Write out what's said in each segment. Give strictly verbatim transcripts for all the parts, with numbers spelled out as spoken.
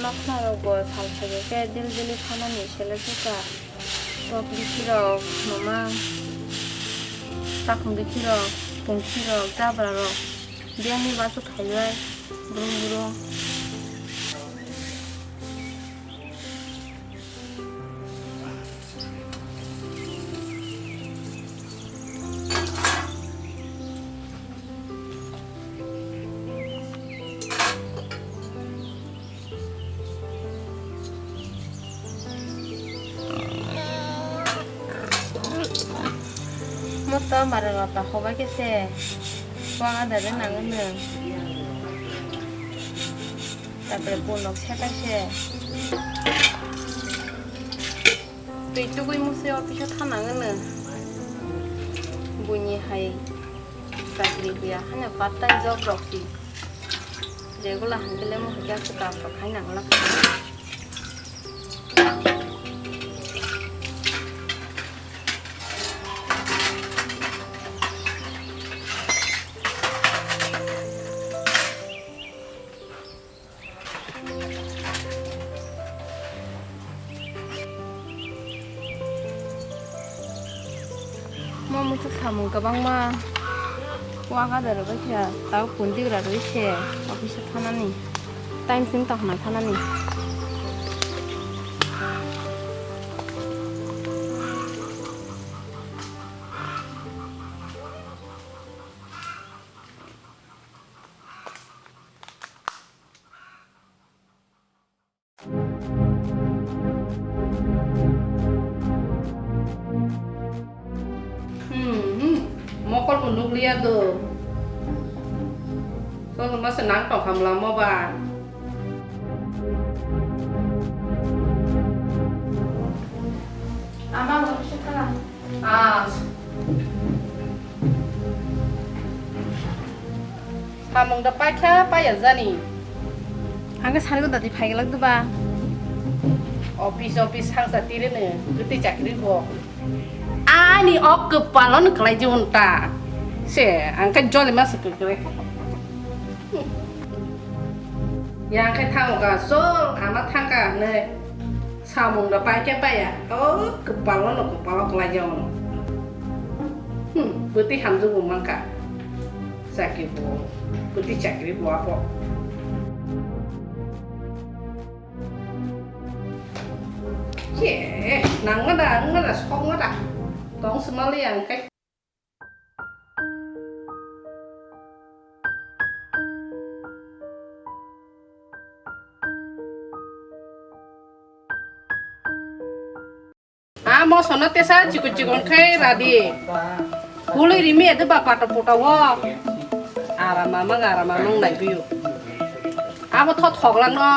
Nokhnarokbo sal phaibai khe dil dili phanani sele suka. Rok bithi rok, mama, takhum bithi rok, pungthi rok, jabra rok, biyangni basu khaibai, brum brum. Moto mara rota hobai khe se, wanga dare nangwi nung. Tapre punok sekai se. Twi tugui musi office o thana ngwno. Buini hai chakri huya hanya part time job rok si. Regular hangkele mo hingke aswk kam rok hai nangla. Mo muchuk samung kwbangma waga da rwbaikha, tao pundigra rwi se office o thanani, time simi tongkhna thanani. Hmm, hmm. Mokol bo nukliya do. Solo masa nang tong hamla mo ba. Ama mo se kala. Ah. Samung da paikha paiya jani. Ang khe sari ko dati phai glak duba. Office office sangsa tirene kwtwi chakri bo. Ani ok kwpalo no khlai jiwon ta. Se ang khe jole ma se kwkre. Yang khe thango ka sol ama thangka ne. Samung rok pai khe pai ya. O kwpalo no kwpalo kwlai ya ono. Hmm, bwtwi hamjwk bo mankha. Chakri bo, bwtwi chakri bo abo. Ye, nangma da, nangma da, sokma da. Tong swmali ang khe. A mosono tesa chikon chikon khe radi. Hului rimi ede ba pato poto wo. Aram amang, aram amang nai biyo. Abo tho thok lang no.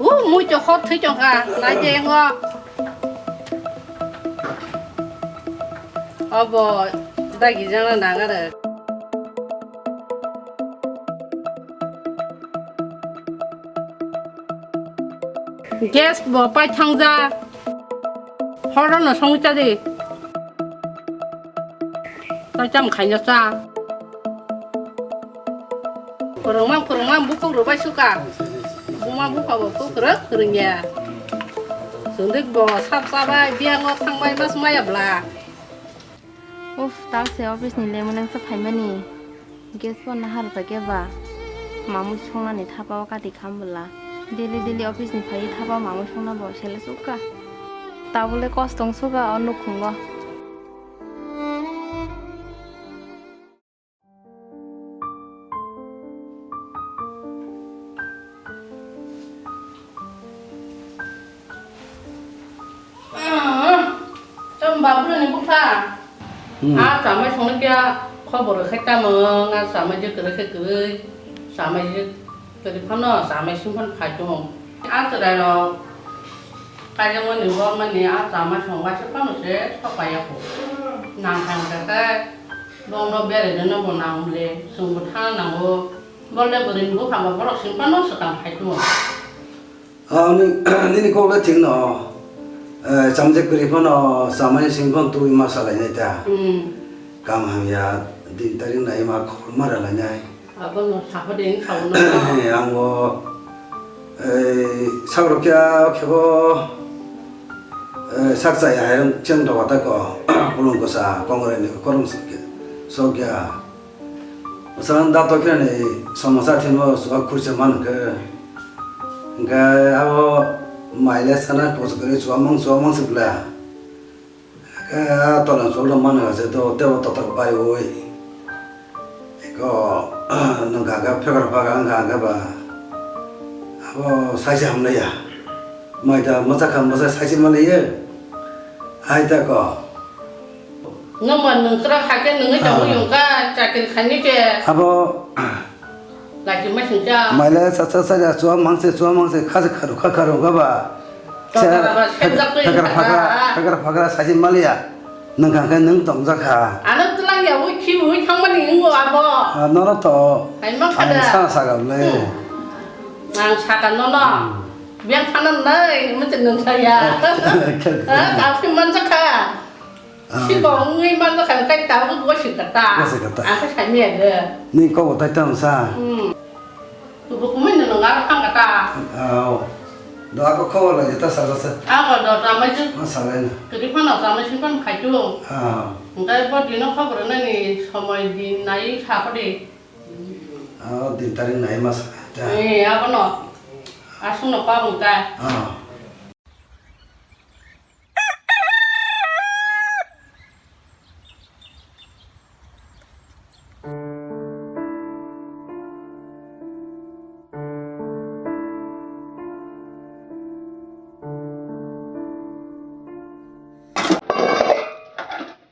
U mui to hot thui chong kha, nai je ngo. Obo dagi jana nang are. Gas bo pai thangja. Horo no song cha di. Ta cham khai no cha. Phwrwngmang, phwrwngmang bukhuk rwbai suka. Buma bupha bo kuk rwk rwngya. Chwngdwk bo sap chabai, biyango thangbai mas maya bla. Uff, tal se office ni lemon ang sa phaimani. Gas bo nahar ja khe ba. Mamui songnani thapa o kati kham bwla. Daily daily office ni phai thapa mamui songna bo sele sukha. Tabule kostong suka o nukhungo. Chwng babrwni bwkha. Hmm. A chamai songni kya khobor khai tamo, a chamai je kwrwi khe kwrwi, chamai je kwrwi phano, chamai sing phano phai tongo. A chwrai rok Kaijakmani bormani a chama songba se phano se sokpaiya kho. Nang thang khe khe bongno beraijakno bo nang le, chwngbo thang nango. Bole bwrwini buphango borok simi phano swkang khai tongo. Ah, ni, nini kok le thik no. Eh, chamjak kwrwi phano chamani simi phano tubui ma salainai ta. Hmm. Kam hamya din tarik nai ma khobor ma rwlainai. Abono sakho de wng sao no. Ang bo, eh, sak rw khe, khe bo, eh, sak chaya hai rwng chwng doga ta ko, kulung kwsa, kongrai ni korom sok ya, sok ya. Bwswk da to khe ni somosa thimo suka khurcha man khe. Hwnkhe abo maile sana poso kwrwi chuamang, chuamang se bwla. Khe a tola chwlwng mano se to tebo totok baiwi. Eko nwng kha khe phekar phaga wng kha hwnkhe ba abo saisi hamlaiya. Mai da mwchak kha mwchak saisi manlaiya. Hai ta ko. Nwng ba nwng kwrak hai khe nwngwi tongwi Ah. wng kha chakri khainai khe. Abo Lachima singcha. Maile cha cha cha ya, chuamang se, chuamang se, kha se kharu, kha kharu, kha ba. Tokra ba, Che-, sengkha twi phekar kha. Phakra, phekar phakra, saji maliya. Nwng kha khe nwng tongjak kha. Ano twlang ya, ui khi ui thangmani wngbo abo. Ah, nono to. Ai ma khada. Ang sana saga ble. Hmm. Ang saka nono. Hmm. Biang khana nai, mesti nwng saya. Kha, kha. Ah, tapi manjak kha. Ah. Siko wngwi manjak kha, kai tabuk bo sika ta. Bo sika ta. Ang khe saimaya de. Ni kok bo tai tamo sa. Hmm. Bo kumui no nang aro thang kata. Ah, oh. Do ako khobor lai ta sa sa. Ako do tamai ju. Ma sa lai na. Kiri phano tamai sin phano khai ju. Ah. Ngai bo dino khobor nani somoi din nai sa ko de. Ah, din tarik nai ma sa ta. Eh, abono. Asung no pa mung ta. Ah.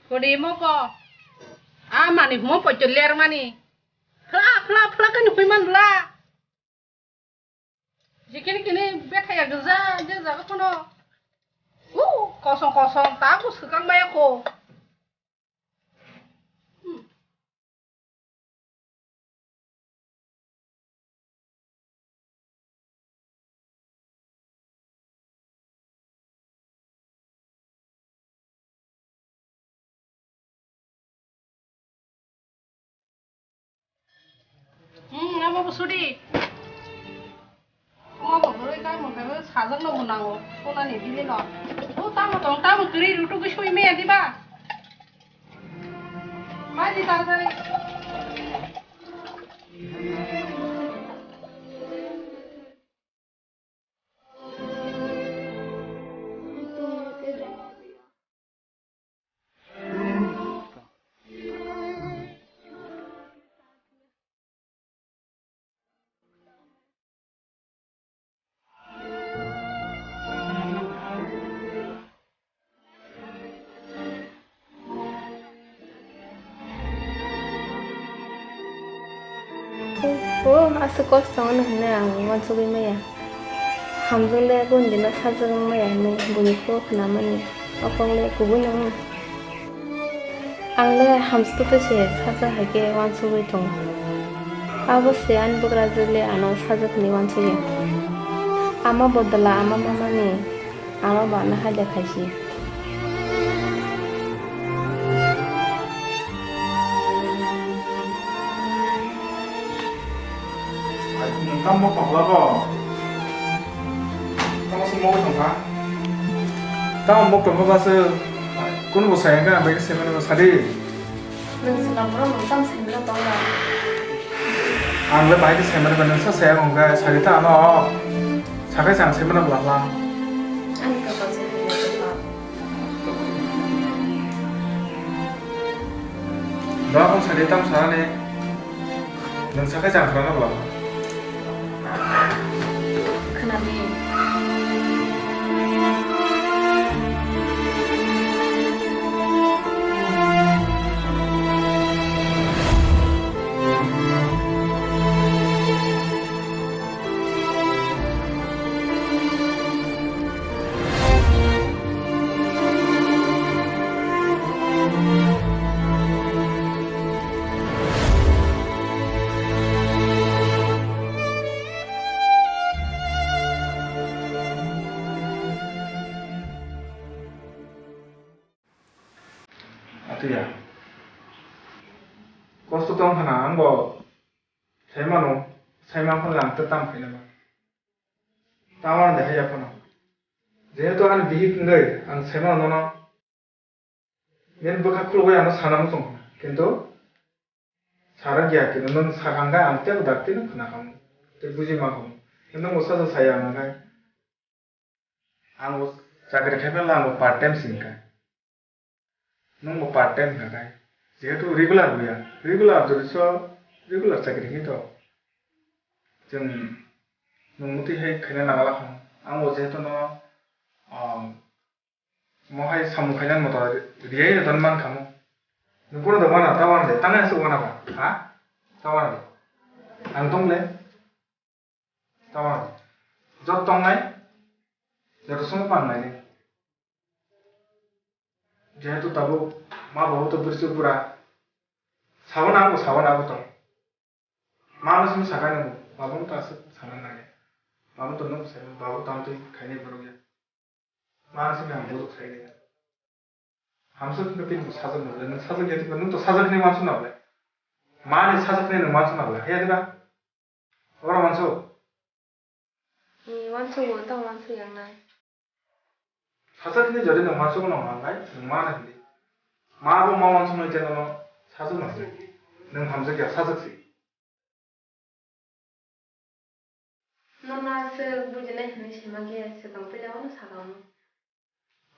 Kodi moko. A mani mo poito ler mani. Phla, phla, phla kani hui man bla. Jikini kini bethaya gwnja je jaga phano. U, kosong kosong ta bo swkang maya kho. Hmm. Hmm, amo bo sudi. Amo bo bwrwi kai mokhe sajak no bo nango. Sona ni bili no. O tamo tong, tamo kwrwi rutu khe sui meya diba? Mai di taratari. O, aswk kosto wngno hinwi ang uansugwi maya. Hamjwk le boni dino sajwk wng maya hinwi buini khugo khnamani o kok le kubui no wng. Ang le hamjwk twi se sajwk hai khe uansugwi tongo. Abo se ani bugrajwk le ano sajwk hinwi uansukya. Ama bodol o ama mamani Aro ba na hai de khaisi. Ai, tamo mok tongkha bo? Tamo se mok tongkha? Tamo mok tongkha ba se? Kunu bo sai hwnkhe ang bai khe sai mano sadi. Nwng swkang borok nwng tamo sai mano tong ba? Ang le bahai khe sai mano ba, nwng sa saya wngkha, sadi ta ano. Sakai chang sai mano bwla bwla. Ani kapal se khe ya kapal. Dwa kong sadi tam sarani. Nwng sakai chang khwlano bwla bwla. Khwnadi. Tiya. Kosto tong khana, ang bo sai mano, sai man khana ang ta tam khaina ba. Tama de haya khana. Jehetu ani bihik wngwi ang sai mano nono. Nini bwkha khulugwi ano sana muchung, kintu sara gya, kintu nwng sakha hwnkhe ang teibo dakti no khna khamu, tei buji ma khamu. Kintu nwng bo saja saya hwnkhe, ang bo chakri khai phela ang bo part time singkha. Nwng bo part time hwnkha khai, jehetu regular buya, regular jodi so regular chakri hinwi to chwng nwng mutwi hai khaina nangala khamu. Ang bo jehetu no, um, Mo hai samung khainani moto riyai no ton man khamu. Nukuro do wana, ta wana de, tangai aswk wana ba, ha? Ta wana de. Ang tong le. Ta wana de. Jot tongnai, joto song pangnai ni. Jehetu tabuk ma babu to bwrwi pura. Sabana ang bo, sabana bo to. Mano simi sakani, babu to aswk sana nangya. Babu to nwng sai, babu tamo twi khainai borok ya. Mano simi ang borok sai nai. Hamsa khe tini bo sajak nang le, nwng sajak ya, nwng to sajak hinwi mansu nang le. Mani sajak hinwi nwng mansu nang le, ya diba? Oro mansu. Ni mansu bo tang mansu yang nai. Sajak hinwi jodi nwng mansu nang nang nai, nwng mana hinwi. Ma bo ma mansu nai jeno no sajak nang le. Nwng hamjak ya, sajak si. Nono aswk bujinai hwnwi sima khe swkang puila wano sakha hwnwi.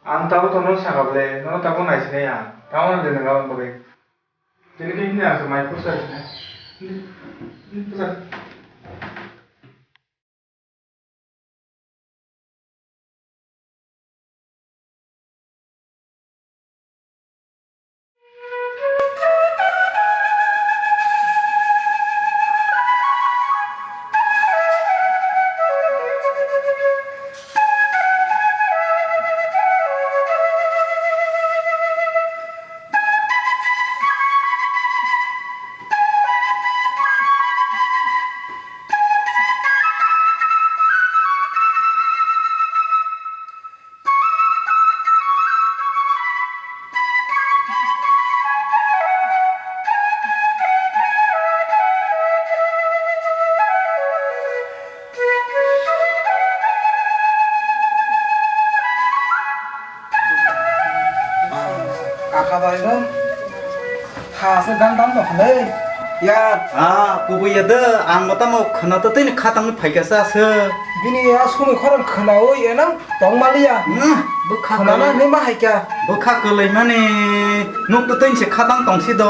Ang tabuk tono sakha ble, nono tabuk naisinai ang. Tamo de nang aboni bagwi. Tini khe himni ang se mai pusa sinai. Pusa. Kaka bai no tha se dam dam no khalai. Ya. Ah, kubui ya de, ang bo tamo khwna to tini khatang ni phaikha sa se. Bini ya sumi khorang khwna oi enang tong maliya. Hmm, bwkha khwna na kwlwi. Ni ma haikya. Bwkha kwlwi mani nuk to tini se khatang tong si do.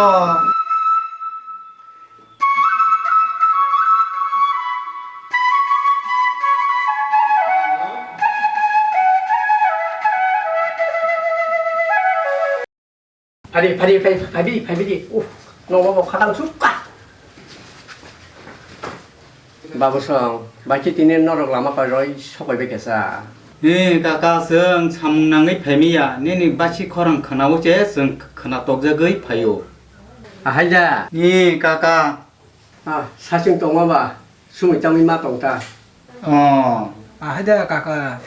Phadi, phadi, phai, phadi, phai, phadi. Uh, no, no, no, khatang sukha. Babu song, baki tini norok lama pai roi sopai bai kesa. Ni kaka, chwng samung nangwi phaimiya, nini basi khorang khwnao che chwng khwna tokjagwi phaio. Ahai da. Ni kaka. Ah, sachwng tongma ba, sumui tangwi ma tong ta. Oh. Ahai da kaka.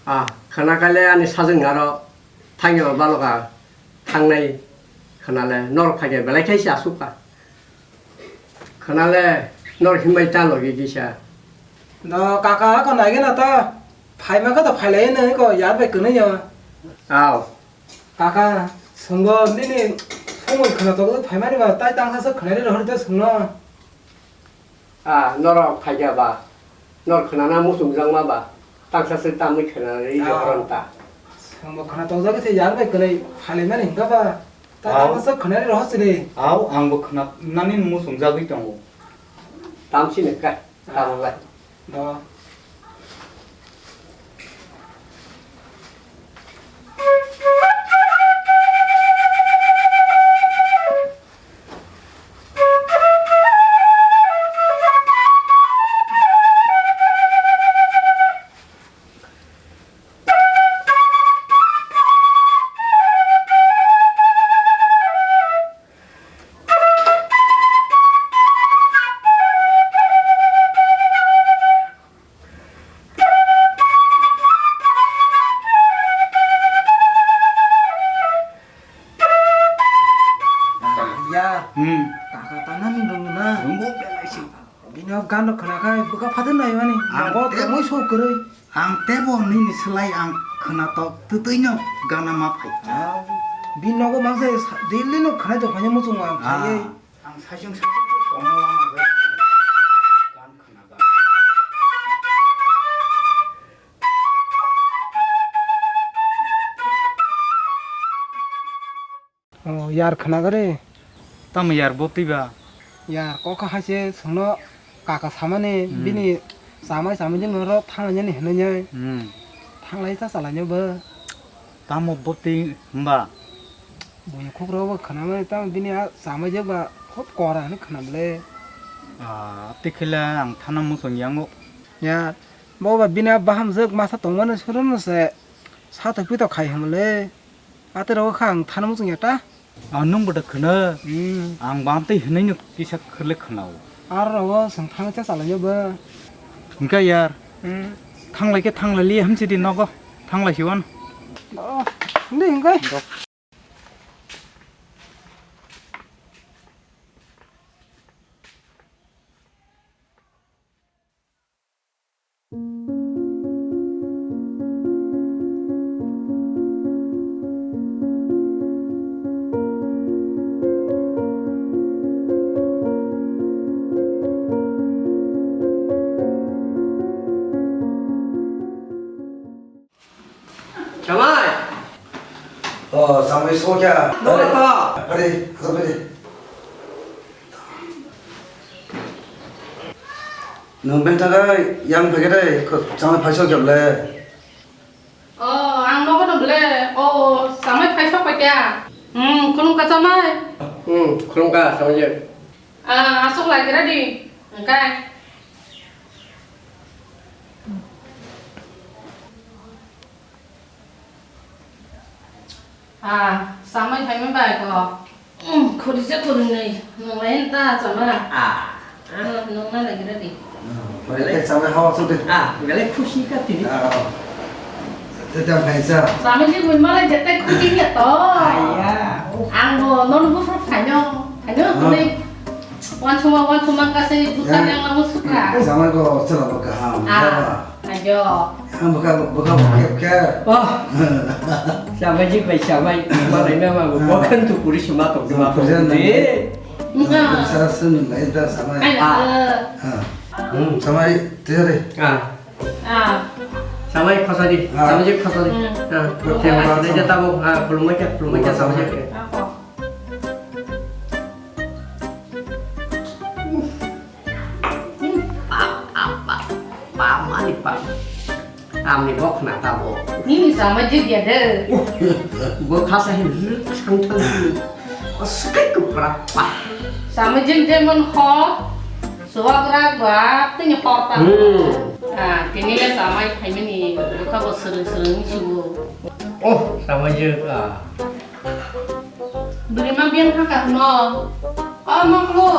Ah, khwna kale ani sajwng aro thangyo baloka thangnai khwnale norok phaikhe belai khe se asukha. Khwnale nor himbai ta logi kisa. Do kaka ko nai gana ta. Phai ma kha to phai lai nai ko yar bai kwnwi ya. Aw. Kaka, swngo nini songwi khwna to phai mani ba tai tang sa khwna ri rohor de sungno. Ah, norok phaikha ba, nor khwnana muchungjakma ba, tangsa se tamwi khwnarwi Ah. Johoranta. Ang bo khwna tokjagwi se yar bai kwlai phalaimani hwnkha ba, ta Aw. Tangsa se khwnarwi rohor sini. Aw, ang bo khwnanani muchungjagwi tongo. Tamsini kha, Ah. Tamonglai. Do. Kano khwnakhai bwkha phatwi naimani. Ang nogo te tongwi sok kwrwi. Ang tebo nini slai ang khwnatok twtwino gana ma phai. Ah, bini nogo mangsa daily no khwnai tongkhaino muchungo ang khaiwi. Ah, ang saichung saichung se tongna wana gan khwna gan. Oh, yar khwnago re. Tamo yar bo twi ba? Yar kok hai se chwngno kaka samani. Hmm. Bini chamai chamai jin ro thanglainani hinwi. Hmm. Thanglai cha chalainyo bo. Tamo bo twi hwnba? Buini khuk rok bo khwnamani tamo bini a chamai jek ba khub kora hinwi khwnam le. Ah, twi khe le ang thana muchung yango. Ya, bo ba bini a bahamjwk masa tongmani surumno se. Satok pitok khai hwnle. Ate rogo kha ang thana muchung ya ta? Ah, nwng bo da khwna. Hmm. Ang bam tei hwnwi no kisa khwrle khwnao. Aro rogo chwng thang cha chalainyo bo. Hwnkha yar. Hmm. Thanglai khe thanglai li hamsi di nogo. Thanglai si wan. Oh, hindi hwnkhe. Chamai. Oh, chamai sokya. Dole to. Pare, asa pare. Nung benthaga yang phagere, chamai phai sokya ble. Oh, ang nogo no ble. Oh, chamai phai sok pakya. Hmm, khulumkha chamai. Hmm, khulumkha chamai je. Ah, asok lagi ready. Engkai. Ah, samai phaima bai ko. Um, khori je khori nei. Nunglai ta chama. Ah. Ah, nunglai lagi ready. Bale samai hawa sute. Ah, bale khushi ka tini. Ah. Tete phaisa. Samai ji bun male jete khushi ya to. Aya. Ang bo non bu phaino. Phaino tuni. Wan suma, wan suma ka se juta yang lamu suka. Samai ko sela ba kaham. Ah. Ayo. Ang baka baka baka. Wah. Samai ji bai samai. Mana ini mah bukan tu puri suma tok dua tok. Enggak. Sara sen lai da samai. Ah. Hmm, samai tiare. Ah. Ah. Samai khosadi. Ah. Samai ji khosadi. Hmm. Ah. Oke, oke, oke. Samai ji tabo. Ah, khulumbai khe, khulumbai khe samai ji. Ah, kok. Pam, pam, pam. Pam, ani pam. Amni bok na tabo. Nini sama jig ya de. Bo khasa hin sang thang. Skai ku pra pa. Sama jig de mon ho. Suwa pra gua tini ho pa. Hmm. Ah, tini le sama phaimani. Ka bo sereng sereng suwo. Oh, sama jig ah. Bwrwi ma biyang thangkha hwno. O moklo,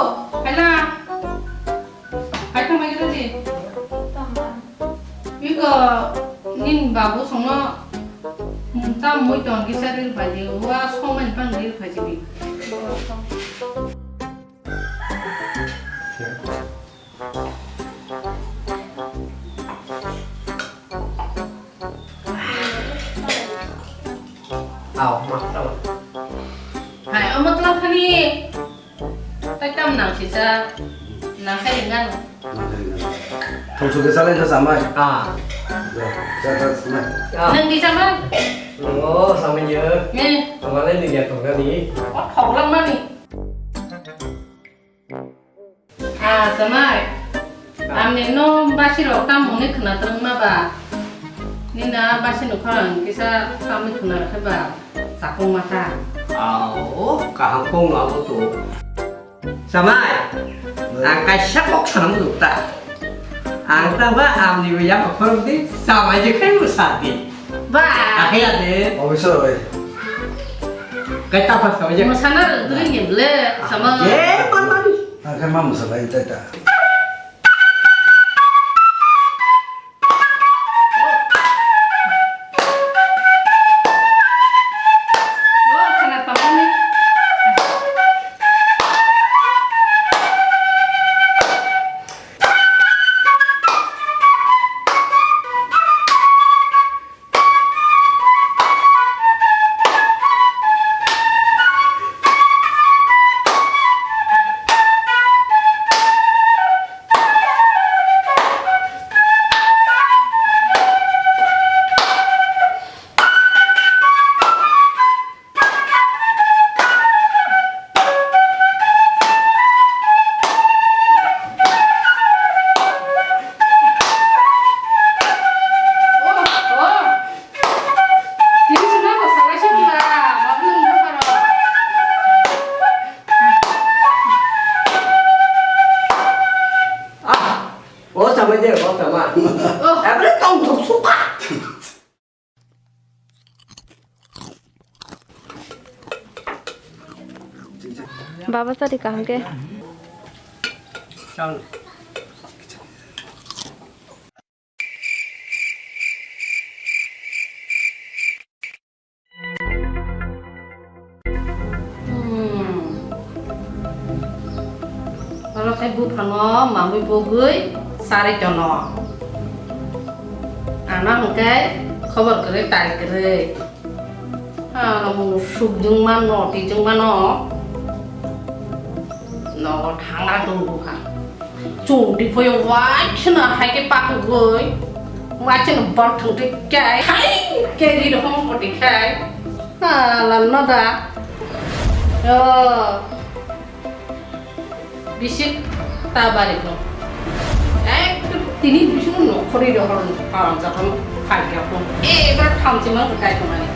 phaina. Phai thangbai khe di. Iko nini babu songno, mm, ta mui tong kisa ril phaidi, wa songmani phang ril phaidi. Aw, ma tama. Hai, omo tla khani. Tai tam nang sisa. Nang khai ringan. Thong suke salai da samai. Ah. Da, da, da, samai. Ah. Nang di samai. Oh, samai ye. Ne. Samai ni dia tong ni. Oh, thok lang mani. Ah, samai. Ah. Amni no basi rok tam hwnwi khwna twrwngma ba. Nini basi nokha ang kisa tamwi khwna rwkhe ba chakung mata. Ao, kaham kong abo to. Samai. Ang kaisa kok sana mudo ta. Ang ta ba amni bo ya khorok di samai je khai mo sadi. Ba. Akhya de. Obisor bai. Kai ta pa samai je. Mo sana dri ni ble samai. Ye, man mani. Ang khai ma musa bai tai ta. Baba chari kaham khe. Chal. Hmm. Oro khe buphango mamui bogwi chari tono. Ano hwnkhe khobor kwrwi tal kwrwi. Ah, sukjwng mano, twijwng mano. Nogo thangna tongkha. Chwng di phoyo waisano hai khe pakugwi. Waisano bor thwngtwi khe hai khe ri rokho mokoti khai. Ah, lanma da. Oh. Bisik ta bari ko. Ek tini bisik no khori ro hor param japan khai ya ko. E, ebra thamchi mang kai ko mani.